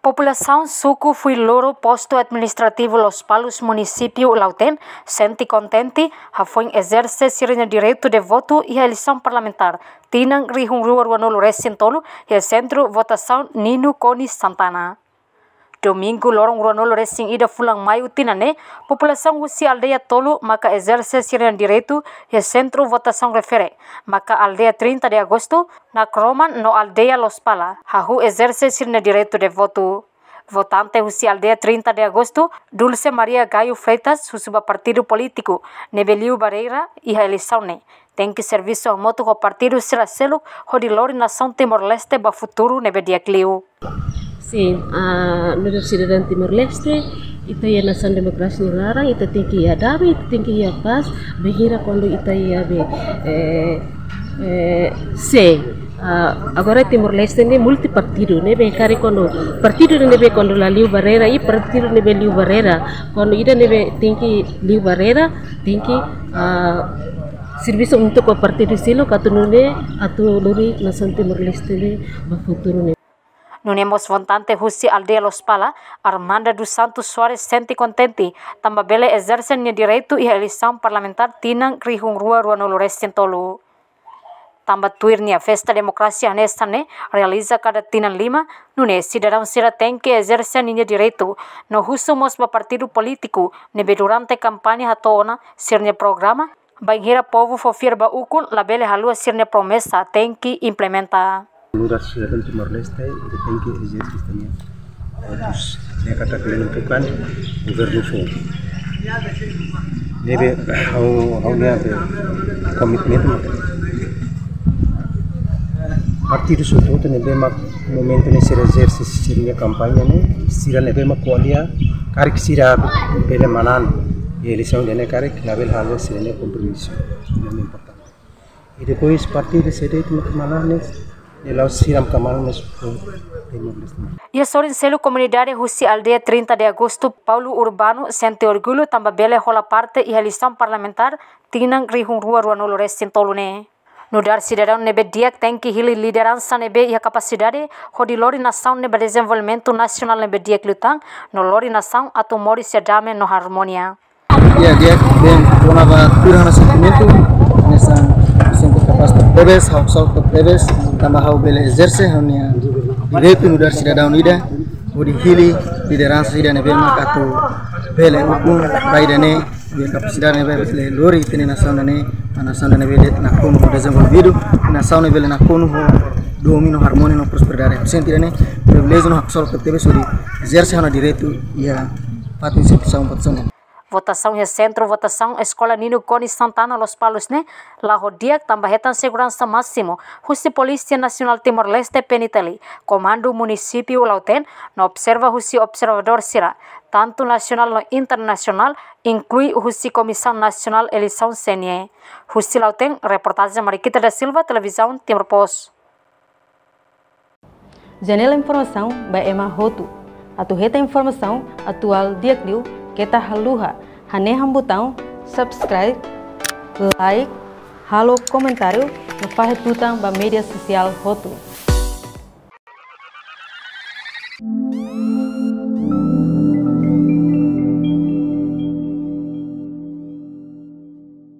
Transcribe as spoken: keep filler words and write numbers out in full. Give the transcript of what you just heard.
Populasaun suku Fuiloro, postu administrativu Lospalos, munisípiu Lautém, sente kontente, hafoin ezerse sira-nia direitu de votu iha eleisaun parlamentár tinan rihun rua rua-nulu resin tolu, iha sentru votasaun Nino Konis Santana. Domingu loron rua-nulu resin ida fulan Maiu tinan ne'e, populasaun husi aldeia tolu maka ezerse sira-nia direitu iha sentru votasaun refere, maka aldeia trinta de Agosto, Nakroman no aldeia Lospala, hahú ezerse sira-nia direitu de votu. Votante husi aldeia trinta de Agosto, Dulce Maria Gaio Freitas, husu ba partidu polítiku ne'ebé liu barreira iha eleisaun ne'e, tenke servisu hamutuk ho partidu sira seluk hodi lori nasaun Timor-Leste ba futuru ne'ebé di'ak liu. Sin, ah, nu'udar sidadaun Timor-Leste, ita iha nasaun demokrasia nia laran, ita tenke iha dame, ita tenke iha pás, bainhira kuandu ita iha be, eh, eh, se, ah, agora Timor-Leste ne'e multipartidu, ne'ebé karik kuandu partidu ne'ebé kuandu la liu barreira, i partidu ne'ebé liu barreira, kuandu ida ne'ebé tenke liu barreira, tenke, ah, servisu hamutuk ho partidu seluk atu nune'e, atu lori nasaun Timor-Leste ne'e ba futuru ne'e. Nune'e mós votante husi aldeia Lospala, Armanda dos Santos Soares sente kontente, tanba bele ezerse nia direitu iha eleisaun parlamentár tinan rihun rua rua-nulu resin tolu. Tanba tuir nia festa demokrasia hanesan ne'e realiza kada tinan lima, nune'e sidadaun sira tenke ezerse ninia direitu, no husu mós ba partidu polítiku ne'ebé durante kampaña hato'o ona sira-nia programa, bainhira povu fó fiar ba ukun labele haluha sira-nia promesa tenke implementa. Nu'udar sidadaun Timor-Leste, ita tenke ezerse ita-nia votus, ne'e katak menentukan governu foun. Ne'ebé ha'u, ha'u-nia be komitmentu mak partidu hotu-hotu ne'ebé mak momentu ne'e sira ezerse sira-nia kampaña ne'e, sira ne'ebé mak ko'alia, karik sira bele manán eleisaun ida-ne'e, karik labele haluha sira-nia kompromisu. Ne'e importante. I depois partidu se de'it mak manán ne'e, de la'ós sira mak manán ne'e, Timor-Leste. Iha sorin seluk, komunidade husi aldeia trinta de Agosto, Paulo Urbano, sente orgullu tanba bele hola parte iha eleisaun parlamentár tinan rihun rua rua-nulu resin tolu ne'e. Nu'udar sidadaun ne'ebé di'ak, tenke hili lideransa ne'ebé iha kapasidade hodi lori nasaun ne'e ba dezenvolvimentu nasionál ne'ebé di'ak liután, no lori nasaun atu moris iha dame no armonia. Ya, di'ak, bem, kona-ba tuir ha'u-nia sentimentu, hanesan sente kapás tebes, ha'u saut tebes, tanba ha'u bele ezerse ha'u-nia direitu nu'udar sidadaun ida, hodi hili lideransa ida ne'ebé mak atu bele ukun ba ida-ne'e, iha kapasidade ne'ebé bele lori ita-nia nasaun ida-ne'e, nasaun ida ne'ebé de'it nakonu ho dezenvolvidu, nasaun ne'ebé bele nakonu ho domin no armonia no prosperidade. Sente ida-ne'e priviléjiu no ha'u saut tebes hodi ezerse ha'u-nia direitu iha fatin instituisaun votasaun. Votasaun iha sentru votasaun Eskola Nino Konis Santana, Lospalos ne'e la ho di'ak tanba hetan seguransa másimu husi Polísia Nasionál Timor-Leste, P N T L, Komandu Munisípiu Lautém, no observa husi observadór sira, tantu nasionál no internasionál, inklui husi Komisaun Nasionál Eleisaun, C N E. Husi Lautém, reportajen Mariquita da Silva, Televizaun Timor Post. Janela informasaun ba ema hotu. Atu hetan informasaun atuál di'ak liu, keta haluha hanehan butaun subscribe, like, halo komentáriu no fahe tutan ba média sosiál hotu.